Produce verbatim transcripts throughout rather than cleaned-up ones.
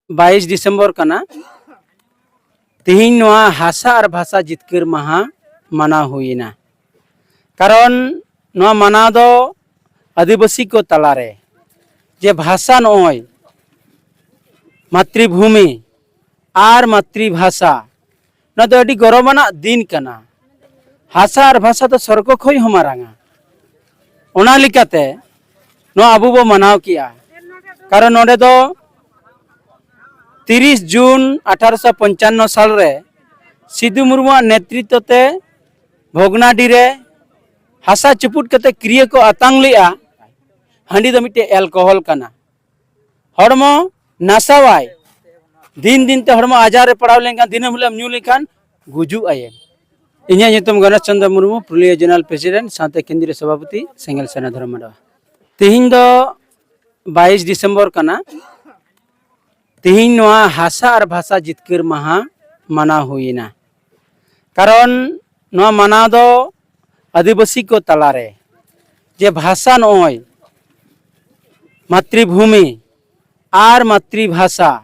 ᱵᱟᱭᱤᱥ ᱰᱤᱥᱮᱢᱵᱚᱨ ᱠᱟᱱᱟ᱾ ᱛᱤᱦᱤᱧ ᱱᱚᱣᱟ ᱦᱟᱥᱟ ᱟᱨ ᱵᱷᱟᱥᱟ ᱡᱤᱛᱠᱟᱹᱨ ᱢᱟᱦᱟ ᱢᱟᱱᱟᱣ ᱦᱩᱭᱮᱱᱟ᱾ ᱠᱟᱨᱚᱱ ᱱᱚᱣᱟ ᱢᱟᱱᱟᱣ ᱫᱚ ᱟᱹᱫᱤᱵᱟᱹᱥᱤ ᱠᱚ ᱛᱟᱞᱟᱨᱮ ᱡᱮ ᱵᱷᱟᱥᱟ, ᱱᱚᱜᱼᱚᱭ ᱢᱟᱛᱨᱤᱵᱷᱩᱢᱤ ᱟᱨ ᱢᱟᱛᱨᱤᱵᱷᱟᱥᱟ, ᱱᱚᱣᱟ ᱫᱚ ᱟᱹᱰᱤ ᱜᱚᱨᱚᱵᱟᱱᱟᱜ ᱫᱤᱱ ᱠᱟᱱᱟ᱾ ᱦᱟᱥᱟ ᱟᱨ ᱵᱷᱟᱥᱟ ᱫᱚ ᱥᱚᱨᱜᱚ ᱠᱷᱚᱱ ᱦᱚᱸ ᱢᱟᱨᱟᱝᱟ᱾ ᱚᱱᱟ ᱞᱮᱠᱟᱛᱮ ᱱᱚᱣᱟ ᱟᱵᱚ ᱵᱚ ᱢᱟᱱᱟᱣ ᱠᱮᱜᱼᱟ᱾ ᱠᱟᱨᱚᱱ ᱱᱚᱰᱮ ᱫᱚ ᱛᱤᱨᱤᱥ ᱡᱩᱱ ᱟᱴᱷᱟᱨᱚᱥᱚ ᱯᱚᱧᱪᱟᱱᱱᱚ ᱥᱟᱞ ᱨᱮ ᱥᱤᱫᱩ ᱢᱩᱨᱢᱩᱣᱟᱜ ᱱᱮᱛᱨᱤᱛᱵ ᱛᱮ ᱵᱷᱚᱜᱽᱱᱟᱰᱤ ᱨᱮ ᱦᱟᱥᱟ ᱪᱩᱯᱩᱫ ᱠᱟᱛᱮ ᱠᱤᱨᱭᱟᱹ ᱠᱚ ᱟᱛᱟᱝ ᱞᱮᱜᱼᱟ᱾ ᱦᱟᱺᱰᱤ ᱫᱚ ᱢᱤᱫᱴᱮᱡ ᱮᱞᱠᱳᱦᱚᱞ ᱠᱟᱱᱟ᱾ ᱦᱚᱲᱢᱚ ᱱᱟᱥᱟᱣᱟᱭ᱾ ᱫᱤᱱ ᱫᱤᱱ ᱛᱮ ᱦᱚᱲᱢᱚ ᱟᱡᱟᱨ ᱨᱮ ᱯᱟᱲᱟᱣ ᱞᱮᱱᱠᱷᱟᱱ, ᱫᱤᱱᱟᱹᱢ ᱦᱤᱞᱳᱜ ᱮᱢ ᱧᱩ ᱞᱮᱠᱷᱟᱱ ᱜᱩᱡᱩᱜ ᱟᱭᱮᱢ᱾ ᱤᱧᱟᱹᱜ ᱧᱩᱛᱩᱢ ᱜᱚᱱᱮᱥ ᱪᱚᱸᱫᱽᱨᱚ ᱢᱩᱨᱢᱩ, ᱯᱩᱨᱩᱞᱤᱭᱟᱹ ᱡᱳᱱᱟᱞ ᱯᱨᱮᱥᱤᱰᱮᱱᱴ, ᱥᱟᱶᱛᱮ ᱠᱮᱱᱫᱨᱤᱭᱚ ᱥᱚᱵᱷᱟᱯᱚᱛᱤ, ᱥᱮᱸᱜᱮᱞ ᱥᱮᱱᱟ ᱫᱷᱚᱨᱚᱢ ᱢᱟᱰᱣᱟ᱾ ᱛᱤᱦᱤᱧ ᱫᱚ ᱵᱟᱭᱤᱥ ᱰᱤᱥᱮᱢᱵᱚᱨ ᱠᱟᱱᱟ᱾ ᱛᱤᱦᱤᱧ ᱱᱚᱣᱟ ᱦᱟᱥᱟ ᱟᱨ ᱵᱷᱟᱥᱟ ᱡᱤᱛᱠᱟᱹᱨ ᱢᱟᱦᱟ ᱢᱟᱱᱟᱣ ᱦᱩᱭᱮᱱᱟ᱾ ᱠᱟᱨᱚᱱ ᱱᱚᱣᱟ ᱢᱟᱱᱟᱣ ᱫᱚ ᱟᱹᱫᱤᱵᱟᱹᱥᱤ ᱠᱚ ᱛᱟᱞᱟᱨᱮ ᱡᱮ ᱵᱷᱟᱥᱟ, ᱱᱚᱜᱼᱚᱭ ᱢᱟᱛᱨᱤᱵᱷᱩᱢᱤ ᱟᱨ ᱢᱟᱛᱨᱤᱵᱷᱟᱥᱟ,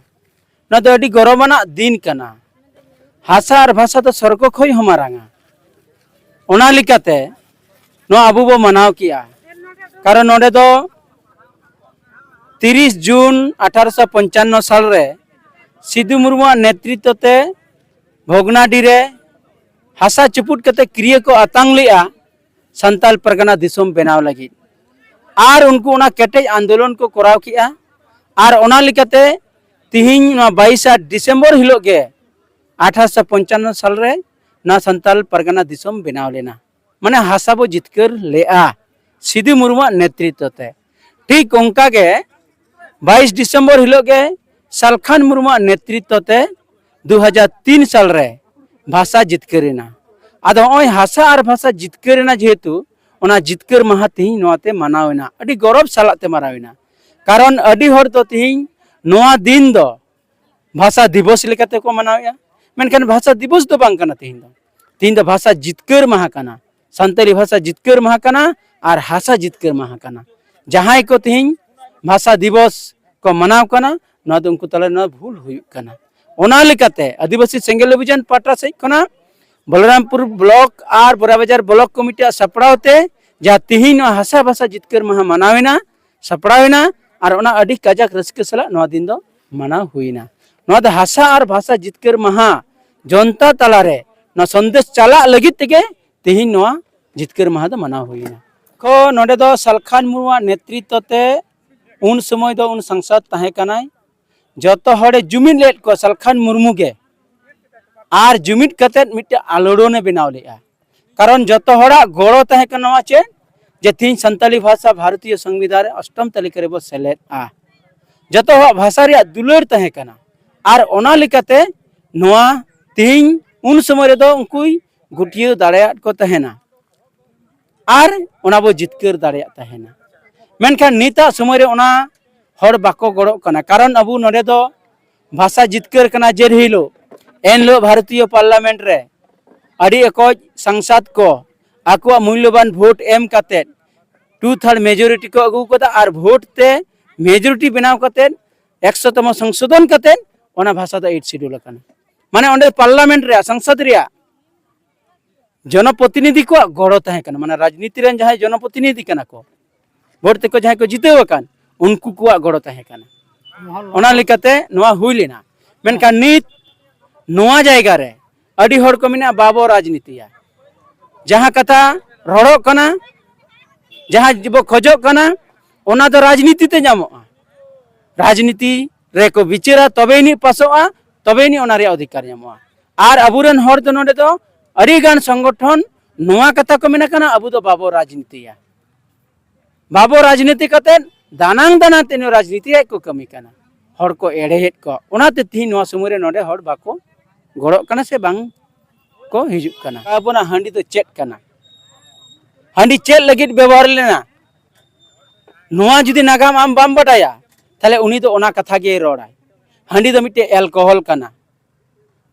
ᱱᱚᱣᱟ ᱫᱚ ᱟᱹᱰᱤ ᱜᱚᱨᱚᱵᱟᱱᱟᱜ ᱫᱤᱱ ᱠᱟᱱᱟ᱾ ᱦᱟᱥᱟ ᱟᱨ ᱵᱷᱟᱥᱟ ᱫᱚ ᱥᱚᱨᱜᱚ ᱠᱷᱚᱱ ᱦᱚᱸ ᱢᱟᱨᱟᱝᱟ᱾ ᱚᱱᱟ ᱞᱮᱠᱟᱛᱮ ᱱᱚᱣᱟ ᱟᱵᱚ ᱵᱚ ᱢᱟᱱᱟᱣ ᱠᱮᱜᱼᱟ᱾ ᱠᱟᱨᱚᱱ ᱱᱚᱰᱮ ᱫᱚ ᱛᱤᱨᱤᱥ ᱡᱩᱱ ᱟᱴᱷᱟᱨᱚᱥᱚ ᱯᱚᱧᱪᱟᱱᱱᱚ ᱥᱟᱞ ᱨᱮ ᱥᱤᱫᱩ ᱢᱩᱨᱢᱩᱣᱟᱜ ᱱᱮᱛᱨᱤᱛᱵ ᱛᱮ ᱵᱷᱚᱜᱽᱱᱟᱰᱤ ᱨᱮ ᱦᱟᱥᱟ ᱪᱩᱯᱩᱫ ᱠᱟᱛᱮ ᱠᱤᱨᱭᱟᱹ ᱠᱚ ᱟᱛᱟᱝ ᱞᱮᱜᱼᱟ ᱥᱟᱱᱛᱟᱞ ᱯᱟᱨᱜᱟᱱᱟ ᱫᱤᱥᱚᱢ ᱵᱮᱱᱟᱣ ᱞᱟᱹᱜᱤᱫ᱾ ᱟᱨ ᱩᱱᱠᱩ ᱚᱱᱟ ᱠᱮᱴᱮᱡ ᱟᱱᱫᱳᱞᱚᱱ ᱠᱚ ᱠᱚᱨᱟᱣ ᱠᱮᱜᱼᱟ᱾ ᱟᱨ ᱚᱱᱟ ᱞᱮᱠᱟᱛᱮ ᱛᱤᱦᱤᱧ ᱱᱚᱣᱟ ᱵᱟᱭᱤᱥᱟ ᱰᱤᱥᱮᱢᱵᱚᱨ ᱦᱤᱞᱳᱜ ᱜᱮ ᱟᱴᱷᱟᱨᱚᱥᱚ ᱯᱚᱧᱪᱟᱱᱱᱚ ᱥᱟᱞ ᱨᱮ ᱱᱚᱣᱟ ᱥᱟᱱᱛᱟᱞ ᱯᱟᱨᱜᱟᱱᱟ ᱫᱤᱥᱚᱢ ᱵᱮᱱᱟᱣ ᱞᱮᱱᱟ᱾ ᱢᱟᱱᱮ ᱦᱟᱥᱟ ᱵᱚ ᱡᱤᱛᱠᱟᱹᱨ ᱞᱮᱜᱼᱟ ᱥᱤᱫᱩ ᱢᱩᱨᱢᱩᱣᱟᱜ ᱱᱮᱛᱨᱤᱛᱵ ᱛᱮ᱾ ᱴᱷᱤᱠ ᱚᱱᱠᱟ ᱜᱮ ᱵᱟᱭᱤᱥ ᱰᱤᱥᱮᱢᱵᱚᱨ ᱦᱤᱞᱳᱜ ᱜᱮ ᱥᱟᱞᱠᱷᱟᱱ ᱢᱩᱨᱢᱩᱣᱟᱜ ᱱᱮᱛᱨᱤᱛᱵ ᱛᱮ ᱫᱩ ᱦᱟᱡᱟᱨ ᱛᱤᱱ ᱥᱟᱞ ᱨᱮ ᱵᱷᱟᱥᱟ ᱡᱤᱛᱠᱟᱹᱨ ᱮᱱᱟ᱾ ᱟᱫᱚ ᱱᱚᱜᱼᱚᱭ ᱦᱟᱥᱟ ᱟᱨ ᱵᱷᱟᱥᱟ ᱡᱤᱛᱠᱟᱹᱨ ᱮᱱᱟ, ᱡᱮᱦᱮᱛᱩ ᱚᱱᱟ ᱡᱤᱛᱠᱟᱹᱨ ᱢᱟᱦᱟ ᱛᱤᱦᱤᱧ ᱱᱚᱣᱟ ᱛᱮ ᱢᱟᱱᱟᱣ ᱮᱱᱟ, ᱟᱹᱰᱤ ᱜᱚᱨᱚᱵᱽ ᱥᱟᱞᱟᱜ ᱛᱮ ᱢᱟᱱᱟᱣ ᱮᱱᱟ᱾ ᱠᱟᱨᱚᱱ ᱟᱹᱰᱤ ᱦᱚᱲ ᱫᱚ ᱛᱤᱦᱤᱧ ᱱᱚᱣᱟ ᱫᱤᱱ ᱫᱚ ᱵᱷᱟᱥᱟ ᱫᱤᱵᱚᱥ ᱞᱮᱠᱟᱛᱮ ᱠᱚ ᱢᱟᱱᱟᱣᱮᱫᱼᱟ, ᱢᱮᱱᱠᱷᱟᱱ ᱵᱷᱟᱥᱟ ᱫᱤᱵᱚᱥ ᱫᱚ ᱵᱟᱝ ᱠᱟᱱᱟ ᱛᱤᱦᱤᱧ ᱫᱚ᱾ ᱛᱤᱦᱤᱧ ᱫᱚ ᱵᱷᱟᱥᱟ ᱡᱤᱛᱠᱟᱹᱨ ᱢᱟᱦᱟ ᱠᱟᱱᱟ, ᱥᱟᱱᱛᱟᱲᱤ ᱵᱷᱟᱥᱟ ᱡᱤᱛᱠᱟᱹᱨ ᱢᱟᱦᱟ ᱠᱟᱱᱟ ᱟᱨ ᱦᱟᱥᱟ ᱡᱤᱛᱠᱟᱹᱨ ᱢᱟᱦᱟ ᱠᱟᱱᱟ᱾ ᱡᱟᱦᱟᱸᱭ ᱠᱚ ᱛᱤᱦᱤᱧ ᱵᱷᱟᱥᱟ ᱫᱤᱵᱚᱥ ᱠᱚ ᱢᱟᱱᱟᱣ ᱠᱟᱱᱟ, ᱱᱚᱣᱟ ᱫᱚ ᱩᱱᱠᱩ ᱛᱟᱞᱟᱨᱮ ᱱᱚᱣᱟ ᱵᱷᱩᱞ ᱦᱩᱭᱩᱜ ᱠᱟᱱᱟ᱾ ᱚᱱᱟ ᱞᱮᱠᱟᱛᱮ ᱟᱹᱫᱤᱵᱟᱹᱥᱤ ᱥᱮᱸᱜᱮᱞ ᱚᱵᱷᱤᱡᱟᱱ ᱯᱟᱦᱴᱟ ᱥᱮᱫ ᱠᱷᱚᱱᱟᱜ ᱵᱚᱞᱚᱨᱟᱢᱯᱩᱨ ᱵᱞᱚᱠ ᱟᱨ ᱵᱚᱨᱟᱵᱟᱡᱟᱨ ᱵᱞᱚᱠ ᱠᱚᱢᱤᱴᱤᱭᱟᱜ ᱥᱟᱯᱲᱟᱣ ᱛᱮ ᱡᱟᱦᱟᱸ ᱛᱤᱦᱤᱧ ᱱᱚᱣᱟ ᱦᱟᱥᱟ ᱵᱷᱟᱥᱟ ᱡᱤᱛᱠᱟᱹᱨ ᱢᱟᱦᱟ ᱢᱟᱱᱟᱣ ᱮᱱᱟ, ᱥᱟᱯᱲᱟᱣ ᱮᱱᱟ, ᱟᱨ ᱚᱱᱟ ᱟᱹᱰᱤ ᱠᱟᱡᱟᱠ ᱨᱟᱹᱥᱠᱟᱹ ᱥᱟᱞᱟᱜ ᱱᱚᱣᱟ ᱫᱤᱱ ᱫᱚ ᱢᱟᱱᱟᱣ ᱦᱩᱭᱱᱟ᱾ ᱱᱚᱣᱟ ᱫᱚ ᱦᱟᱥᱟ ᱟᱨ ᱵᱷᱟᱥᱟ ᱡᱤᱛᱠᱟᱹᱨ ᱢᱟᱦᱟ ᱡᱚᱱᱛᱟ ᱛᱟᱞᱟᱨᱮ ᱱᱚᱣᱟ ᱥᱚᱱᱫᱮᱥ ᱪᱟᱞᱟᱜ ᱞᱟᱹᱜᱤᱫ ᱛᱮᱜᱮ ᱛᱤᱦᱤᱧ ᱱᱚᱣᱟ ᱡᱤᱛᱠᱟᱹᱨ ᱢᱟᱦᱟ ᱫᱚ ᱢᱟᱱᱟᱣ ᱦᱩᱭᱱᱟ᱾ ᱠᱚ ᱱᱚᱰᱮ ᱫᱚ ᱥᱟᱞᱠᱷᱟᱱ ᱢᱩᱨᱢᱩᱣᱟᱜ ᱱᱮᱛᱨᱤᱛᱵ ᱛᱮ ᱩᱱ ᱥᱚᱢᱚᱭ ᱫᱚ ᱩᱱ ᱥᱟᱝᱥᱚᱫ ᱛᱟᱦᱮᱸ ᱠᱟᱱᱟᱭ, ᱡᱚᱛᱚ ᱦᱚᱲᱮ ᱡᱩᱢᱤᱫ ᱞᱮᱫ ᱠᱚᱣᱟ ᱥᱟᱞᱠᱷᱟᱱ ᱢᱩᱨᱢᱩ ᱜᱮ᱾ ᱟᱨ ᱡᱩᱢᱤᱫ ᱠᱟᱛᱮᱫ ᱢᱤᱫᱴᱮᱱ ᱟᱞᱳᱲᱚᱱᱮ ᱵᱮᱱᱟᱣ ᱞᱮᱫᱼᱟ᱾ ᱠᱟᱨᱚᱱ ᱡᱚᱛᱚ ᱦᱚᱲᱟᱜ ᱜᱚᱲᱚ ᱛᱟᱦᱮᱸ ᱠᱟᱱᱟ ᱱᱚᱣᱟ ᱪᱮᱫ, ᱡᱮ ᱛᱤᱦᱤᱧ ᱥᱟᱱᱛᱟᱞᱤ ᱵᱷᱟᱥᱟ ᱵᱷᱟᱨᱚᱛᱤᱭᱚ ᱥᱚᱝᱵᱤᱫᱷᱟᱱ ᱨᱮ ᱚᱥᱴᱚᱢ ᱛᱟᱹᱞᱤᱠᱟ ᱨᱮᱵᱚ ᱥᱮᱞᱮᱫᱼᱟ᱾ ᱡᱚᱛᱚ ᱦᱚᱲᱟᱜ ᱵᱷᱟᱥᱟ ᱨᱮᱭᱟᱜ ᱫᱩᱞᱟᱹᱲ ᱛᱟᱦᱮᱸ ᱠᱟᱱᱟ᱾ ᱟᱨ ᱚᱱᱟ ᱞᱮᱠᱟᱛᱮ ᱱᱚᱣᱟ ᱛᱤᱦᱤᱧ ᱩᱱ ᱥᱚᱢᱚᱭ ᱨᱮᱫᱚ ᱩᱱᱠᱩᱭ ᱜᱩᱴᱭᱟᱹᱣ ᱫᱟᱲᱮᱭᱟᱫ ᱠᱚ ᱛᱟᱦᱮᱱᱟ᱾ ᱟᱨ ᱚᱱᱟ ᱵᱚ ᱡᱤᱛᱠᱟᱹᱨ ᱫᱟᱲᱮᱭᱟᱜ ᱛᱟᱦᱮᱱᱟ᱾ ᱢᱮᱱᱠᱷᱟᱱ ᱱᱤᱛᱟᱜ ᱥᱚᱢᱚᱭ ᱨᱮ ᱚᱱᱟ ᱦᱚᱲ ᱵᱟᱠᱚ ᱜᱚᱲᱚᱜ ᱠᱟᱱᱟ᱾ ᱠᱟᱨᱚᱱ ᱟᱵᱚ ᱱᱚᱰᱮ ᱫᱚ ᱵᱷᱟᱥᱟ ᱡᱤᱛᱠᱟᱹᱨ ᱠᱟᱱᱟ ᱡᱮ ᱦᱤᱞᱳᱜ, ᱮᱱ ᱦᱤᱞᱳᱜ ᱵᱷᱟᱨᱚᱛᱤᱭᱚ ᱯᱟᱨᱞᱟᱢᱮᱱᱴ ᱨᱮ ᱟᱹᱰᱤ ᱚᱠᱚᱡ ᱥᱟᱝᱥᱟᱫ ᱠᱚ ᱟᱠᱚᱣᱟᱜ ᱢᱩᱞᱞᱚᱵᱟᱱ ᱵᱷᱳᱴ ᱮᱢ ᱠᱟᱛᱮᱫ, ᱴᱩ ᱛᱷᱟᱨᱰ ᱢᱮᱡᱚᱨᱤᱴᱤ ᱠᱚ ᱟᱹᱜᱩ ᱠᱟᱫᱟ ᱟᱨ ᱵᱷᱳᱴ ᱛᱮ ᱢᱮᱡᱚᱨᱤᱴᱤ ᱵᱮᱱᱟᱣ ᱠᱟᱛᱮᱫ ᱮᱠᱥᱚ ᱛᱚᱢᱚ ᱥᱚᱝᱥᱳᱫᱷᱚᱱ ᱠᱟᱛᱮᱫ ᱚᱱᱟ ᱵᱷᱟᱥᱟ ᱫᱚ ᱮᱭᱤᱴ ᱥᱤᱰᱩᱞ ᱟᱠᱟᱱᱟ᱾ ᱢᱟᱱᱮ ᱚᱸᱰᱮ ᱯᱟᱨᱞᱟᱢᱮᱱᱴ ᱨᱮᱭᱟᱜ, ᱥᱚᱝᱥᱚᱫ ᱨᱮᱭᱟᱜ ᱡᱚᱱᱚᱯᱨᱚᱛᱤᱱᱤᱫᱷᱤ ᱠᱚᱣᱟᱜ ᱜᱚᱲᱚ ᱛᱟᱦᱮᱸ ᱠᱟᱱᱟ, ᱢᱟᱱᱮ ᱨᱟᱡᱽᱱᱤᱛᱤ ᱨᱮᱱ ᱡᱟᱦᱟᱸᱭ ᱡᱚᱱᱚᱯᱨᱚᱛᱤᱱᱤᱫᱷᱤ ᱠᱟᱱᱟ ᱠᱚ, ᱵᱷᱳᱴ ᱛᱮᱠᱚ ᱡᱟᱦᱟᱸᱭ ᱠᱚ ᱡᱤᱛᱟᱹᱣ ᱟᱠᱟᱱ, ᱩᱱᱠᱩ ᱠᱚᱣᱟᱜ ᱜᱚᱲᱚ ᱛᱟᱦᱮᱸ ᱠᱟᱱᱟ᱾ ᱚᱱᱟ ᱞᱮᱠᱟᱛᱮ ᱱᱚᱣᱟ ᱦᱩᱭ ᱞᱮᱱᱟ᱾ ᱢᱮᱱᱠᱷᱟᱱ ᱱᱤᱛ ᱱᱚᱣᱟ ᱡᱟᱭᱜᱟ ᱨᱮ ᱟᱹᱰᱤ ᱦᱚᱲ ᱠᱚ ᱢᱮᱱᱟ ᱵᱟᱵᱚ ᱨᱟᱡᱽᱱᱤᱛᱤᱭᱟ᱾ ᱡᱟᱦᱟᱸ ᱠᱟᱛᱷᱟ ᱨᱚᱲᱚᱜ ᱠᱟᱱᱟ, ᱡᱟᱦᱟᱸ ᱵᱚ ᱠᱷᱚᱡᱚᱜ ᱠᱟᱱᱟ, ᱚᱱᱟ ᱫᱚ ᱨᱟᱡᱽᱱᱤᱛᱤ ᱛᱮ ᱧᱟᱢᱚᱜᱼᱟ᱾ ᱨᱟᱡᱽᱱᱤᱛᱤ ᱨᱮᱠᱚ ᱵᱤᱪᱟᱹᱨᱟ, ᱛᱚᱵᱮ ᱟᱹᱱᱤᱡ ᱯᱟᱥᱚᱜᱼᱟ, ᱛᱚᱵᱮ ᱟᱹᱱᱤᱡ ᱚᱱᱟ ᱨᱮᱭᱟᱜ ᱚᱫᱷᱤᱠᱟᱨ ᱧᱟᱢᱚᱜᱼᱟ᱾ ᱟᱨ ᱟᱵᱚᱨᱮᱱ ᱦᱚᱲ ᱫᱚ ᱱᱚᱰᱮ ᱫᱚ ᱟᱹᱰᱤ ᱜᱟᱱ ᱥᱚᱝᱜᱚᱴᱷᱚᱱ ᱱᱚᱣᱟ ᱠᱟᱛᱷᱟ ᱠᱚ ᱢᱮᱱᱟ ᱠᱟᱱᱟ, ᱟᱵᱚ ᱫᱚ ᱵᱟᱵᱚ ᱨᱟᱡᱽᱱᱤᱛᱤᱭᱟ᱾ ᱵᱟᱵᱚ ᱨᱟᱡᱽᱱᱤᱛᱤ ᱠᱟᱛᱮᱫ ᱫᱟᱱᱟᱝ ᱫᱟᱱᱟᱝ ᱛᱮ ᱱᱚᱣᱟ ᱨᱟᱡᱽᱱᱤᱛᱤ ᱨᱮᱭᱟᱜ ᱠᱚ ᱠᱟᱹᱢᱤ ᱠᱟᱱᱟ᱾ ᱦᱚᱲ ᱠᱚ ᱮᱲᱮᱭᱮᱫ ᱠᱚᱣᱟ᱾ ᱚᱱᱟᱛᱮ ᱛᱤᱦᱤᱧ ᱱᱚᱣᱟ ᱥᱚᱢᱚᱭ ᱨᱮ ᱱᱚᱰᱮ ᱦᱚᱲ ᱵᱟᱠᱚ ᱜᱚᱲᱚᱜ ᱠᱟᱱᱟ ᱥᱮ ᱵᱟᱝ ᱠᱚ ᱦᱤᱡᱩᱜ ᱠᱟᱱᱟ᱾ ᱟᱵᱚᱱᱟᱜ ᱦᱟᱺᱰᱤ ᱫᱚ ᱪᱮᱫ ᱠᱟᱱᱟ? ᱦᱟᱺᱰᱤ ᱪᱮᱫ ᱞᱟᱹᱜᱤᱫ ᱵᱮᱵᱚᱦᱟᱨ ᱞᱮᱱᱟ? ᱱᱚᱣᱟ ᱡᱩᱫᱤ ᱱᱟᱜᱟᱢ ᱟᱢ ᱵᱟᱢ ᱵᱟᱰᱟᱭᱟ, ᱛᱟᱦᱞᱮ ᱩᱱᱤ ᱫᱚ ᱚᱱᱟ ᱠᱟᱛᱷᱟ ᱜᱮᱭ ᱨᱚᱲᱟᱭ᱾ ᱦᱟᱺᱰᱤ ᱫᱚ ᱢᱤᱫᱴᱮᱡ ᱮᱞᱠᱳᱦᱚᱞ ᱠᱟᱱᱟ᱾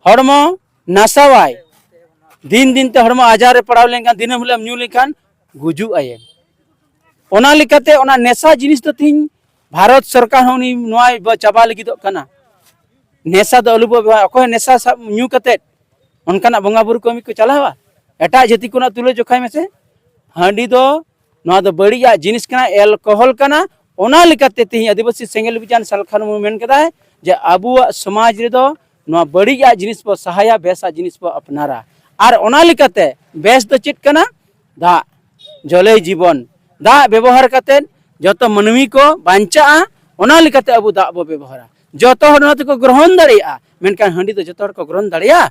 ᱦᱚᱲᱢᱚ ᱱᱟᱥᱟᱣᱟᱭ, ᱫᱤᱱ ᱫᱤᱱ ᱛᱮ ᱦᱚᱲᱢᱚ ᱟᱡᱟᱨ ᱨᱮ ᱯᱟᱲᱟᱣ ᱞᱮᱱᱠᱷᱟᱱ, ᱫᱤᱱᱟᱹᱢ ᱦᱤᱞᱳᱜ ᱮᱢ ᱧᱩ ᱞᱮᱠᱷᱟᱱ ᱜᱩᱡᱩᱜ ᱟᱭᱮ᱾ ᱚᱱᱟ ᱞᱮᱠᱟᱛᱮ ᱚᱱᱟ ᱱᱮᱥᱟ ᱡᱤᱱᱤᱥ ᱫᱚ ᱛᱤᱦᱤᱧ ᱵᱷᱟᱨᱚᱛ ᱥᱚᱨᱠᱟᱨ ᱦᱚᱸ ᱩᱱᱤ ᱱᱚᱣᱟᱭ ᱵᱚ-, ᱪᱟᱵᱟ ᱞᱟᱹᱜᱤᱫᱚᱜ ᱠᱟᱱᱟ᱾ ᱱᱮᱥᱟ ᱫᱚ ᱟᱞᱚ ᱵᱚ ᱵᱮᱣᱦᱟᱨ᱾ ᱚᱠᱚᱭ ᱱᱮᱥᱟ ᱥᱟᱵ ᱧᱩ ᱠᱟᱛᱮᱫ ᱚᱱᱠᱟᱱᱟᱜ ᱵᱚᱸᱜᱟ ᱵᱩᱨᱩ ᱠᱟᱹᱢᱤ ᱠᱚ ᱪᱟᱞᱟᱣᱟ? ᱮᱴᱟᱜ ᱡᱟᱹᱛᱤ ᱠᱚ ᱱᱟᱜ ᱛᱩᱞᱟᱹ ᱡᱚᱠᱷᱟᱭ ᱢᱮᱥᱮ᱾ ᱦᱟᱺᱰᱤ ᱫᱚ, ᱱᱚᱣᱟ ᱫᱚ ᱵᱟᱹᱲᱤᱡᱟᱜ ᱡᱤᱱᱤᱥ ᱠᱟᱱᱟ, ᱮᱞᱠᱳᱦᱚᱞ ᱠᱟᱱᱟ᱾ ᱚᱱᱟ ᱞᱮᱠᱟᱛᱮ ᱛᱮᱦᱮᱧ ᱟᱹᱫᱤᱵᱟᱹᱥᱤ ᱥᱮᱸᱜᱮᱞ ᱚᱵᱷᱤᱡᱟᱱ ᱥᱟᱞᱠᱷᱟᱱ ᱢᱩᱨᱢᱩ ᱢᱮᱱ ᱠᱮᱫᱟᱭ ᱡᱮ ᱟᱵᱚᱣᱟᱜ ᱥᱚᱢᱟᱡᱽ ᱨᱮᱫᱚ ᱱᱚᱣᱟ ᱵᱟᱹᱲᱤᱡᱟᱜ ᱡᱤᱱᱤᱥ ᱵᱚ ᱥᱟᱦᱟᱭᱟ, ᱵᱮᱥᱟᱜ ᱡᱤᱱᱤᱥ ᱵᱚ ᱟᱯᱱᱟᱨᱟ᱾ ᱟᱨ ᱚᱱᱟ ᱞᱮᱠᱟᱛᱮ ᱵᱮᱥ ᱫᱚ ᱪᱮᱫ ᱠᱟᱱᱟ? ᱫᱟᱜ, ᱡᱚᱞᱮᱭ ᱡᱤᱵᱚᱱ᱾ ᱫᱟᱜ ᱵᱮᱵᱚᱦᱟᱨ ᱠᱟᱛᱮᱫ ᱡᱚᱛᱚ ᱢᱟᱹᱱᱢᱤ ᱠᱚ ᱵᱟᱧᱪᱟᱜᱼᱟ᱾ ᱚᱱᱟ ᱞᱮᱠᱟᱛᱮ ᱟᱵᱚ ᱫᱟᱜ ᱵᱚ ᱵᱮᱵᱚᱦᱟᱨᱟ᱾ ᱡᱚᱛᱚ ᱦᱚᱲ ᱱᱚᱣᱟ ᱛᱮᱠᱚ ᱜᱨᱚᱦᱚᱱ ᱫᱟᱲᱮᱭᱟᱜᱼᱟ, ᱢᱮᱱᱠᱷᱟᱱ ᱦᱟᱺᱰᱤ ᱫᱚ ᱡᱚᱛᱚ ᱦᱚᱲ ᱠᱚ ᱜᱨᱚᱦᱚᱱ ᱫᱟᱲᱮᱭᱟᱜᱼᱟ?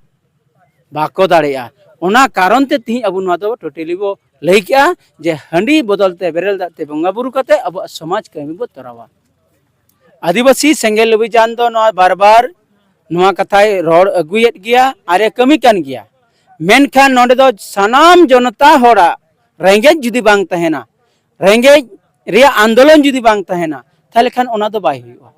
ᱵᱟᱠᱚ ᱫᱟᱲᱮᱭᱟᱜᱼᱟ᱾ ᱚᱱᱟ ᱠᱟᱨᱚᱱ ᱛᱮ ᱛᱤᱦᱤᱧ ᱟᱵᱚ ᱱᱚᱣᱟ ᱫᱚ ᱴᱳᱴᱟᱞᱤ ᱵᱚ ᱞᱟᱹᱭ ᱠᱮᱜᱼᱟ ᱡᱮ ᱦᱟᱺᱰᱤ ᱵᱚᱫᱚᱞ ᱛᱮ ᱵᱮᱨᱮᱞ ᱫᱟᱜ ᱛᱮ ᱵᱚᱸᱜᱟ ᱵᱩᱨᱩ ᱠᱟᱛᱮ ᱟᱵᱚᱣᱟᱜ ᱥᱚᱢᱟᱡᱽ ᱠᱟᱹᱢᱤ ᱵᱚ ᱛᱚᱨᱟᱣᱟ᱾ ᱟᱹᱫᱤᱵᱟᱹᱥᱤ ᱥᱮᱸᱜᱮᱞ ᱚᱵᱷᱤᱡᱟᱱ ᱫᱚ ᱱᱚᱣᱟ ᱵᱟᱨ ᱵᱟᱨ ᱱᱚᱣᱟ ᱠᱟᱛᱷᱟᱭ ᱨᱚᱲ ᱟᱹᱜᱩᱭᱮᱫ ᱜᱮᱭᱟ ᱟᱨ ᱮ ᱠᱟᱹᱢᱤ ᱠᱟᱱ ᱜᱮᱭᱟ᱾ ᱢᱮᱱᱠᱷᱟᱱ ᱱᱚᱰᱮ ᱫᱚ ᱥᱟᱱᱟᱢ ᱡᱚᱱᱚᱛᱟ ᱦᱚᱲᱟᱜ ᱨᱮᱸᱜᱮᱡ ᱡᱩᱫᱤ ᱵᱟᱝ ᱛᱟᱦᱮᱱᱟ, ᱨᱮᱸᱜᱮᱡ ᱨᱮᱭᱟᱜ ᱟᱱᱫᱳᱞᱚᱱ ᱡᱩᱫᱤ ᱵᱟᱝ ᱛᱟᱦᱮᱱᱟ, ᱛᱟᱦᱚᱞᱮ ᱠᱷᱟᱱ ᱚᱱᱟ ᱫᱚ ᱵᱟᱭ ᱦᱩᱭᱩᱜᱼᱟ᱾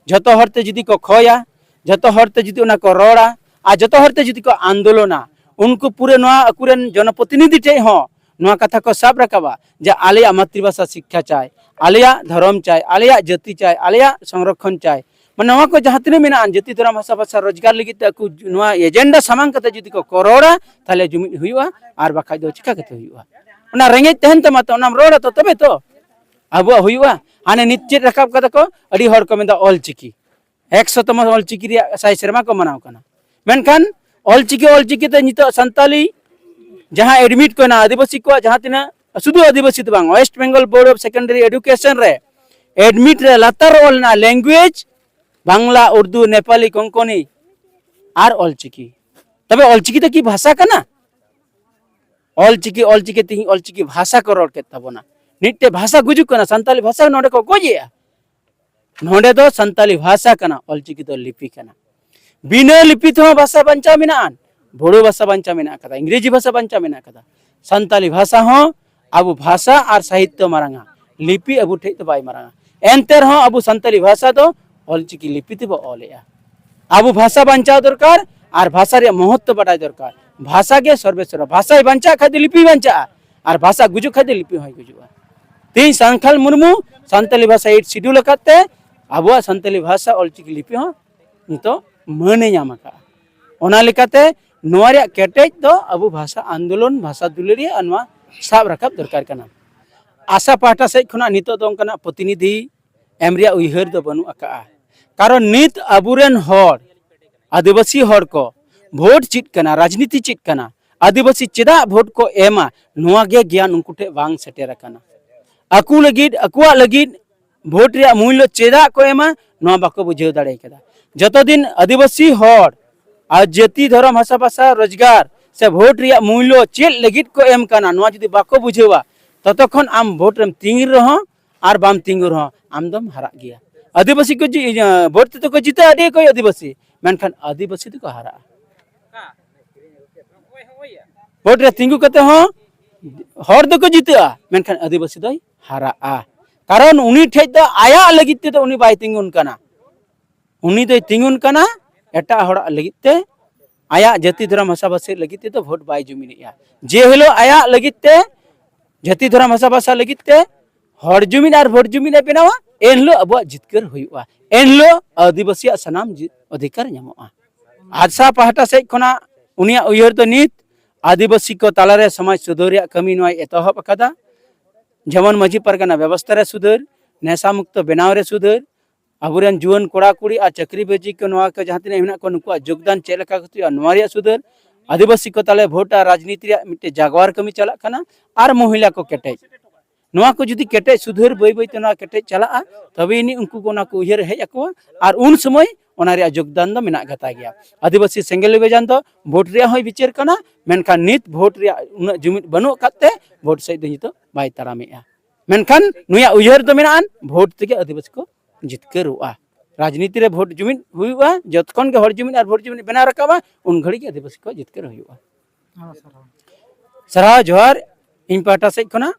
ᱡᱚᱛᱚ ᱦᱚᱲ ᱛᱮ ᱡᱩᱫᱤ ᱠᱚ ᱠᱷᱚᱭᱟ, ᱡᱚᱛᱚ ᱦᱚᱲ ᱛᱮ ᱡᱩᱫᱤ ᱚᱱᱟ ᱠᱚ ᱨᱚᱲᱟ, ᱟᱨ ᱡᱚᱛᱚ ᱦᱚᱲ ᱛᱮ ᱡᱩᱫᱤ ᱠᱚ ᱟᱱᱫᱳᱞᱚᱱᱟ, ᱩᱱᱠᱩ ᱯᱩᱨᱟᱹ ᱱᱚᱣᱟ ᱟᱠᱚᱨᱮᱱ ᱡᱚᱱᱚᱯᱨᱚᱛᱤᱱᱤᱫᱷᱤ ᱴᱷᱮᱡ ᱦᱚᱸ ᱱᱚᱣᱟ ᱠᱟᱛᱷᱟ ᱠᱚ ᱥᱟᱵ ᱨᱟᱠᱟᱵᱟ ᱡᱮ ᱟᱞᱮᱭᱟᱜ ᱢᱟᱛᱨᱤᱵᱷᱟᱥᱟ ᱥᱤᱠᱠᱷᱟ ᱪᱟᱭ, ᱟᱞᱮᱭᱟᱜ ᱫᱷᱚᱨᱚᱢ ᱪᱟᱭ, ᱟᱞᱮᱭᱟᱜ ᱡᱟᱹᱛᱤ ᱪᱟᱭ, ᱟᱞᱮᱭᱟᱜ ᱥᱚᱝᱨᱚᱠᱷᱚᱱ ᱪᱟᱭ᱾ ᱢᱟᱱᱮ ᱱᱚᱣᱟ ᱠᱚ ᱡᱟᱦᱟᱸ ᱛᱤᱱᱟᱹᱜ ᱢᱮᱱᱟᱜᱼᱟ, ᱡᱟᱹᱛᱤ ᱫᱷᱚᱨᱚᱢ ᱵᱷᱟᱥᱟ ᱵᱷᱟᱥᱟ ᱨᱳᱡᱽᱜᱟᱨ ᱞᱟᱹᱜᱤᱫ ᱛᱮ ᱟᱠᱚ ᱱᱚᱣᱟ ᱮᱡᱮᱱᱰᱟ ᱥᱟᱢᱟᱝ ᱠᱟᱛᱮ ᱡᱩᱫᱤ ᱠᱚ ᱠᱚ ᱨᱚᱲᱟ, ᱛᱟᱦᱚᱞᱮ ᱡᱩᱢᱤᱫ ᱦᱩᱭᱩᱜᱼᱟ, ᱟᱨ ᱵᱟᱠᱷᱟᱡ ᱫᱚ ᱪᱤᱠᱟ ᱠᱟᱛᱮ ᱦᱩᱭᱩᱜᱼᱟ? ᱚᱱᱟ ᱨᱮᱸᱜᱮᱡ ᱛᱟᱦᱮᱱ ᱛᱟᱢᱟ ᱛᱚ, ᱚᱱᱟᱢ ᱨᱚᱲᱟ ᱛᱚ, ᱛᱚᱵᱮ ᱛᱚ ᱟᱵᱚᱣᱟᱜ ᱦᱩᱭᱩᱜᱼᱟ᱾ ᱦᱟᱱᱮ ᱱᱤᱛ ᱪᱮᱫ ᱨᱟᱠᱟᱵ ᱠᱟᱫᱟ ᱠᱚ, ᱟᱹᱰᱤ ᱦᱚᱲ ᱠᱚ ᱢᱮᱱᱫᱟ ᱚᱞ ᱪᱤᱠᱤ, ᱮᱠᱥᱚ ᱛᱚᱢᱚ ᱚᱞ ᱪᱤᱠᱤ ᱨᱮᱭᱟᱜ ᱥᱟᱭ ᱥᱮᱨᱢᱟ ᱠᱚ ᱢᱟᱱᱟᱣ ᱠᱟᱱᱟ᱾ ᱢᱮᱱᱠᱷᱟᱱ ᱚᱞ ᱪᱤᱠᱤ, ᱚᱞ ᱪᱤᱠᱤ ᱛᱮ ᱱᱤᱛᱚᱜ ᱥᱟᱱᱛᱟᱞᱤ ᱡᱟᱦᱟᱸ ᱮᱰᱢᱤᱴ ᱠᱚ ᱦᱮᱱᱟᱜᱼᱟ, ᱟᱹᱫᱤᱵᱟᱹᱥᱤ ᱠᱚᱣᱟᱜ ᱡᱟᱦᱟᱸ ᱛᱤᱱᱟᱹᱜ, ᱥᱩᱫᱷᱩ ᱟᱹᱫᱤᱵᱟᱹᱥᱤ ᱫᱚ ᱵᱟᱝ, West Bengal Board of Secondary Education ᱨᱮ ᱮᱰᱢᱤᱴ ᱨᱮ ᱞᱟᱛᱟᱨ ᱨᱮ ᱚᱞ ᱦᱮᱱᱟᱜᱼᱟ ᱞᱮᱝᱜᱩᱭᱮᱡᱽ ᱵᱟᱝᱞᱟ, ᱩᱨᱫᱩ, ᱱᱮᱯᱟᱞᱤ, ᱠᱚᱝᱠᱚᱱᱤ ᱟᱨ ᱚᱞ ᱪᱤᱠᱤ᱾ ᱛᱚᱵᱮ ᱚᱞ ᱪᱤᱠᱤ ᱫᱚ ᱠᱤ ᱵᱷᱟᱥᱟ ᱠᱟᱱᱟ? ᱚᱞ ᱪᱤᱠᱤ, ᱚᱞ ᱪᱤᱠᱤ ᱛᱮᱦᱮᱧ ᱚᱞ ᱪᱤᱠᱤ ᱵᱷᱟᱥᱟ ᱠᱚ ᱨᱚᱲ ᱠᱮᱫ ᱛᱟᱵᱚᱱᱟ᱾ ᱢᱤᱫᱴᱮᱡ ᱵᱷᱟᱥᱟ ᱜᱩᱡᱩᱜ ᱠᱟᱱᱟ, ᱥᱟᱱᱛᱟᱞᱤ ᱵᱷᱟᱥᱟ ᱱᱚᱰᱮ ᱠᱚ ᱜᱚᱡᱮᱜᱼᱟ᱾ ᱱᱚᱰᱮ ᱫᱚ ᱥᱟᱱᱛᱟᱞᱤ ᱵᱷᱟᱥᱟ ᱠᱟᱱᱟ, ᱚᱞ ᱪᱤᱠᱤ ᱫᱚ ᱞᱤᱯᱤ ᱠᱟᱱᱟ᱾ ᱵᱤᱱᱟᱹ ᱞᱤᱯᱤ ᱛᱮᱦᱚᱸ ᱵᱷᱟᱥᱟ ᱵᱟᱧᱪᱟᱣ ᱢᱮᱱᱟᱜᱼᱟ, ᱵᱳᱰᱳ ᱵᱷᱟᱥᱟ ᱵᱟᱧᱪᱟᱣ ᱢᱮᱱᱟᱜ ᱠᱟᱫᱟ, ᱤᱝᱨᱮᱡᱤ ᱵᱷᱟᱥᱟ ᱵᱟᱧᱪᱟᱣ ᱢᱮᱱᱟᱜ ᱠᱟᱫᱟ᱾ ᱥᱟᱱᱛᱟᱞᱤ ᱵᱷᱟᱥᱟ ᱦᱚᱸ ᱟᱵᱚ ᱵᱷᱟᱥᱟ ᱟᱨ ᱥᱟᱦᱤᱛᱭᱚ ᱢᱟᱨᱟᱝᱟ, ᱞᱤᱯᱤ ᱟᱵᱚ ᱴᱷᱮᱡ ᱫᱚ ᱵᱟᱭ ᱢᱟᱨᱟᱝᱟ᱾ ᱮᱱᱛᱮ ᱨᱮᱦᱚᱸ ᱟᱵᱚ ᱥᱟᱱᱛᱟᱞᱤ ᱵᱷᱟᱥᱟ ᱫᱚ ᱚᱞ ᱪᱤᱠᱤ ᱞᱤᱯᱤ ᱛᱮᱵᱚ ᱚᱞᱮᱜᱼᱟ᱾ ᱟᱵᱚ ᱵᱷᱟᱥᱟ ᱵᱟᱧᱪᱟᱣ ᱫᱚᱨᱠᱟᱨ ᱟᱨ ᱵᱷᱟᱥᱟ ᱨᱮᱭᱟᱜ ᱢᱚᱦᱚᱛᱛᱚ ᱵᱟᱰᱟᱭ ᱫᱚᱨᱠᱟᱨ᱾ ᱵᱷᱟᱥᱟ ᱜᱮ ᱥᱚᱨᱵᱮᱥᱥᱚᱨᱟ᱾ ᱵᱷᱟᱥᱟᱭ ᱵᱟᱧᱪᱟᱜ ᱠᱷᱟᱡ ᱫᱚ ᱞᱤᱯᱤ ᱵᱟᱧᱪᱟᱜᱼᱟ, ᱟᱨ ᱵᱷᱟᱥᱟ ᱜᱩᱡᱩᱜ ᱠᱷᱟᱡ ᱫᱚ ᱞᱤᱯᱤ ᱦᱚᱸᱭ ᱜᱩᱡᱩᱜᱼᱟ᱾ ᱛᱮᱦᱮᱧ ᱥᱟᱞᱠᱷᱟᱱ ᱢᱩᱨᱢᱩ ᱥᱟᱱᱛᱟᱞᱤ ᱵᱷᱟᱥᱟ ᱮᱭᱤᱴ ᱥᱤᱰᱩᱞ ᱟᱠᱟᱫ ᱛᱮ ᱟᱵᱚᱣᱟᱜ ᱥᱟᱱᱛᱟᱞᱤ ᱵᱷᱟᱥᱟ ᱚᱞᱪᱤᱠᱤ ᱞᱤᱯᱤ ᱦᱚᱸ ᱱᱤᱛᱚᱜ ᱢᱟᱹᱱᱮ ᱧᱟᱢ ᱟᱠᱟᱫᱼᱟ᱾ ᱚᱱᱟ ᱞᱮᱠᱟᱛᱮ ᱱᱚᱣᱟ ᱨᱮᱭᱟᱜ ᱠᱮᱴᱮᱡ ᱫᱚ ᱟᱵᱚ ᱵᱷᱟᱥᱟ ᱟᱱᱫᱳᱞᱚᱱ, ᱵᱷᱟᱥᱟ ᱫᱩᱞᱟᱹᱲᱤᱭᱟᱹ ᱟᱨ ᱱᱚᱣᱟ ᱥᱟᱵ ᱨᱟᱠᱟᱵ ᱫᱚᱨᱠᱟᱨ ᱠᱟᱱᱟ᱾ ᱟᱥᱟ ᱯᱟᱦᱴᱟ ᱥᱮᱫ ᱠᱷᱚᱱᱟᱜ ᱱᱤᱛᱚᱜ ᱫᱚ ᱚᱱᱠᱟᱱᱟᱜ ᱯᱨᱚᱛᱤᱱᱤᱫᱷᱤ ᱮᱢ ᱨᱮᱭᱟᱜ ᱩᱭᱦᱟᱹᱨ ᱫᱚ ᱵᱟᱹᱱᱩᱜ ᱟᱠᱟᱫᱼᱟ᱾ ᱠᱟᱨᱚᱱ ᱱᱤᱛ ᱟᱵᱚᱨᱮᱱ ᱦᱚᱲ, ᱟᱹᱫᱤᱵᱟᱹᱥᱤ ᱦᱚᱲ ᱠᱚ ᱵᱷᱳᱴ ᱪᱮᱫ ᱠᱟᱱᱟ, ᱨᱟᱡᱽᱱᱤᱛᱤ ᱪᱮᱫ ᱠᱟᱱᱟ, ᱟᱹᱫᱤᱵᱟᱹᱥᱤ ᱪᱮᱫᱟᱜ ᱵᱷᱳᱴ ᱠᱚ ᱮᱢᱟ, ᱱᱚᱣᱟ ᱜᱮ ᱜᱮᱭᱟᱱ ᱩᱱᱠᱩ ᱴᱷᱮᱱ ᱵᱟᱝ ᱥᱮᱴᱮᱨ ᱟᱠᱟᱱᱟ᱾ ᱟᱠᱚ ᱞᱟᱹᱜᱤᱫ, ᱟᱠᱚᱣᱟᱜ ᱞᱟᱹᱜᱤᱫ ᱵᱷᱳᱴ ᱨᱮᱭᱟᱜ ᱢᱩᱞᱞᱚ ᱪᱮᱫᱟᱜ ᱠᱚ ᱮᱢᱟ, ᱱᱚᱣᱟ ᱵᱟᱠᱚ ᱵᱩᱡᱷᱟᱹᱣ ᱫᱟᱲᱮ ᱠᱟᱫᱟ᱾ ᱡᱚᱛᱚ ᱫᱤᱱ ᱟᱹᱫᱤᱵᱟᱹᱥᱤ ᱦᱚᱲ ᱟᱨ ᱡᱟᱹᱛᱤ, ᱫᱷᱚᱨᱚᱢ, ᱵᱷᱟᱥᱟ, ᱵᱷᱟᱥᱟ, ᱨᱳᱡᱽᱜᱟᱨ ᱥᱮ ᱵᱷᱳᱴ ᱨᱮᱭᱟᱜ ᱢᱩᱞᱞᱚ ᱪᱮᱫ ᱞᱟᱹᱜᱤᱫ ᱠᱚ ᱮᱢ ᱠᱟᱱᱟ, ᱱᱚᱣᱟ ᱡᱩᱫᱤ ᱵᱟᱠᱚ ᱵᱩᱡᱷᱟᱹᱣᱟ, ᱛᱚᱛᱚᱠᱷᱚᱱ ᱟᱢ ᱵᱷᱳᱴ ᱨᱮᱢ ᱛᱤᱸᱜᱤ ᱨᱮᱦᱚᱸ ᱟᱨ ᱵᱟᱢ ᱛᱤᱸᱜᱩ ᱨᱮᱦᱚᱸ ᱟᱢ ᱫᱚᱢ ᱦᱟᱨᱟᱜ ᱜᱮᱭᱟ᱾ ᱟᱹᱫᱤᱵᱟᱹᱥᱤ ᱠᱚ ᱡᱤ-, ᱤᱭᱟᱹ, ᱵᱷᱳᱴ ᱛᱮᱫᱚ ᱠᱚ ᱡᱤᱛᱟᱹᱜᱼᱟ ᱟᱹᱰᱤ ᱚᱠᱚᱡ ᱟᱹᱫᱤᱵᱟᱹᱥᱤ, ᱢᱮᱱᱠᱷᱟᱱ ᱟᱹᱫᱤᱵᱟᱹᱥᱤ ᱫᱚᱠᱚ ᱦᱟᱨᱟᱜᱼᱟ᱾ ᱵᱷᱳᱴ ᱨᱮ ᱛᱤᱸᱜᱩ ᱠᱟᱛᱮ ᱦᱚᱸ ᱦᱚᱲ ᱫᱚᱠᱚ ᱡᱤᱛᱟᱹᱜᱼᱟ, ᱢᱮᱱᱠᱷᱟᱱ ᱟᱹᱫᱤᱵᱟᱹᱥᱤ ᱫᱚᱭ ᱦᱟᱨᱟᱜᱼᱟ᱾ ᱠᱟᱨᱚᱱ ᱩᱱᱤ ᱴᱷᱮᱡ ᱫᱚ ᱟᱭᱟᱜ ᱞᱟᱹᱜᱤᱫ ᱛᱮᱫᱚ ᱩᱱᱤ ᱵᱟᱭ ᱛᱤᱸᱜᱩᱱ ᱠᱟᱱᱟ, ᱩᱱᱤ ᱫᱚᱭ ᱛᱤᱸᱜᱩᱱ ᱠᱟᱱᱟ ᱮᱴᱟᱜ ᱦᱚᱲᱟᱜ ᱞᱟᱹᱜᱤᱫ ᱛᱮ᱾ ᱟᱭᱟᱜ ᱡᱟᱹᱛᱤ, ᱫᱷᱚᱨᱚᱢ, ᱵᱷᱟᱥᱟ, ᱵᱷᱟᱹᱥᱤ ᱞᱟᱹᱜᱤᱫ ᱛᱮᱫᱚ ᱵᱷᱳᱴ ᱵᱟᱭ ᱡᱩᱢᱤᱫᱮᱜᱼᱟ᱾ ᱡᱮ ᱦᱤᱞᱳᱜ ᱟᱭᱟᱜ ᱞᱟᱹᱜᱤᱫ ᱛᱮ, ᱡᱟᱹᱛᱤ, ᱫᱷᱚᱨᱚᱢ, ᱵᱷᱟᱥᱟ, ᱵᱷᱟᱥᱟ ᱞᱟᱹᱜᱤᱫ ᱛᱮ ᱦᱚᱲ ᱡᱩᱢᱤᱫ ᱟᱨ ᱵᱷᱳᱴ ᱡᱩᱢᱤᱫ ᱮ ᱵᱮᱱᱟᱣᱟ, ᱮᱱ ᱦᱤᱞᱳᱜ ᱟᱵᱚᱣᱟᱜ ᱡᱤᱛᱠᱟᱹᱨ ᱦᱩᱭᱩᱜᱼᱟ, ᱮᱱ ᱦᱤᱞᱳᱜ ᱟᱹᱫᱤᱵᱟᱹᱥᱤᱭᱟᱜ ᱥᱟᱱᱟᱢ ᱡᱤ-, ᱚᱫᱷᱤᱠᱟᱨ ᱧᱟᱢᱚᱜᱼᱟ᱾ ᱟᱥᱟ ᱯᱟᱦᱴᱟ ᱥᱮᱫ ᱠᱷᱚᱱᱟᱜ ᱩᱱᱤᱭᱟᱜ ᱩᱭᱦᱟᱹᱨ ᱫᱚ ᱱᱤᱛ ᱟᱹᱫᱤᱵᱟᱹᱥᱤ ᱠᱚ ᱛᱟᱞᱟᱨᱮ ᱥᱚᱢᱟᱡᱽ ᱥᱩᱫᱷᱟᱹᱨ ᱨᱮᱭᱟᱜ ᱠᱟᱹᱢᱤ ᱱᱚᱣᱟᱭ ᱮᱛᱚᱦᱚᱵ ᱟᱠᱟᱫᱟ᱾ ᱡᱮᱢᱚᱱ ᱢᱟᱹᱡᱷᱤ ᱯᱟᱨᱜᱟᱱᱟ ᱵᱮᱵᱚᱥᱛᱷᱟ ᱨᱮ ᱥᱩᱫᱷᱟᱹᱨ, ᱱᱮᱥᱟ ᱢᱩᱠᱛᱚ ᱵᱮᱱᱟᱣ ᱨᱮ ᱥᱩᱫᱷᱟᱹᱨ, ᱟᱵᱚᱨᱮᱱ ᱡᱩᱣᱟᱹᱱ ᱠᱚᱲᱟ ᱠᱩᱲᱤ ᱟᱨ ᱪᱟᱹᱠᱨᱤ ᱵᱟᱹᱡᱤ ᱠᱚ ᱱᱚᱣᱟ ᱠᱚ ᱡᱟᱦᱟᱸ ᱛᱤᱱᱟᱹᱜ ᱢᱮᱱᱟᱜ ᱠᱚᱣᱟ, ᱱᱩᱠᱩᱣᱟᱜ ᱡᱳᱜᱽᱫᱟᱱ ᱪᱮᱫ ᱞᱮᱠᱟ ᱠᱚ ᱦᱩᱭᱩᱜᱼᱟ, ᱱᱚᱣᱟ ᱨᱮᱭᱟᱜ ᱥᱩᱫᱷᱟᱹᱨ, ᱟᱹᱫᱤᱵᱟᱹᱥᱤ ᱠᱚ ᱛᱟᱞᱮ ᱵᱷᱳᱴ ᱟᱨ ᱨᱟᱡᱽᱱᱤᱛᱤ ᱨᱮᱭᱟᱜ ᱢᱤᱫᱴᱮᱡ ᱡᱟᱜᱣᱟᱨ ᱠᱟᱹᱢᱤ ᱪᱟᱞᱟᱜ ᱠᱟᱱᱟ, ᱟᱨ ᱢᱚᱦᱤᱞᱟ ᱠᱚ ᱠᱮᱴᱮᱡ, ᱱᱚᱣᱟ ᱠᱚ ᱡᱩᱫᱤ ᱠᱮᱴᱮᱡ ᱥᱩᱫᱷᱟᱹᱨ, ᱵᱟᱹᱭ ᱵᱟᱹᱭ ᱛᱮ ᱱᱚᱣᱟ ᱠᱮᱴᱮᱡ ᱪᱟᱞᱟᱜᱼᱟ, ᱛᱚᱵᱮ ᱟᱹᱱᱤᱡ ᱩᱱᱠᱩ ᱠᱚ ᱚᱱᱟ ᱠᱚ ᱩᱭᱦᱟᱹᱨ ᱦᱮᱡ ᱟᱠᱚᱣᱟ, ᱟᱨ ᱩᱱ ᱥᱚᱢᱚᱭ ᱚᱱᱟ ᱨᱮᱭᱟᱜ ᱡᱳᱜᱽᱫᱟᱱ ᱫᱚ ᱢᱮᱱᱟᱜ ᱜᱟᱛᱟ ᱜᱮᱭᱟ᱾ ᱟᱹᱫᱤᱵᱟᱹᱥᱤ ᱥᱮᱸᱜᱮᱞ ᱵᱮᱡᱟᱱ ᱫᱚ ᱵᱷᱳᱴ ᱨᱮᱭᱟᱜ ᱦᱚᱸᱭ ᱵᱤᱪᱟᱹᱨ ᱠᱟᱱᱟ, ᱢᱮᱱᱠᱷᱟᱱ ᱱᱤᱛ ᱵᱷᱳᱴ ᱨᱮᱭᱟᱜ ᱩᱱᱟᱹᱜ ᱡᱩᱢᱤᱫ ᱵᱟᱹᱱᱩᱜ ᱟᱠᱟᱫ ᱛᱮ ᱵᱷᱳᱴ ᱥᱮᱫ ᱫᱚ ᱱᱤᱛᱚᱜ ᱵᱟᱭ ᱛᱟᱲᱟᱢᱮᱜᱼᱟ᱾ ᱢᱮᱱᱠᱷᱟᱱ ᱱᱩᱭᱟᱜ ᱩᱭᱦᱟᱹᱨ ᱫᱚ ᱢᱮᱱᱟᱜᱼᱟ, ᱵᱷᱳᱴ ᱛᱮᱜᱮ ᱟᱹᱫᱤᱵᱟᱹᱥᱤ ᱠᱚ ᱡᱤᱛᱠᱟᱹᱨᱚᱜᱼᱟ᱾ ᱨᱟᱡᱽᱱᱤᱛᱤ ᱨᱮ ᱵᱷᱳᱴ ᱡᱩᱢᱤᱫ ᱦᱩᱭᱩᱜᱼᱟ, ᱡᱚᱛᱚᱠᱷᱚᱱ ᱜᱮ ᱦᱚᱲ ᱡᱩᱢᱤᱫ ᱟᱨ ᱵᱷᱳᱴ ᱡᱩᱢᱤᱫ ᱵᱮᱱᱟᱣ ᱨᱟᱠᱟᱵᱼᱟ, ᱩᱱ ᱜᱷᱟᱹᱲᱤᱡ ᱜᱮ ᱟᱹᱫᱤᱵᱟᱹᱥᱤ ᱠᱚ ᱡᱤᱛᱠᱟᱹᱨ ᱦᱩᱭᱩᱜᱼᱟ᱾ ᱟᱭᱢᱟ ᱥᱟᱨᱦᱟᱣ᱾ ᱥᱟᱨᱦᱟᱣ, ᱡᱚᱦᱟᱨ, ᱤᱧ ᱯᱟᱦᱴᱟ ᱥᱮᱫ ᱠᱷᱚᱱᱟᱜ᱾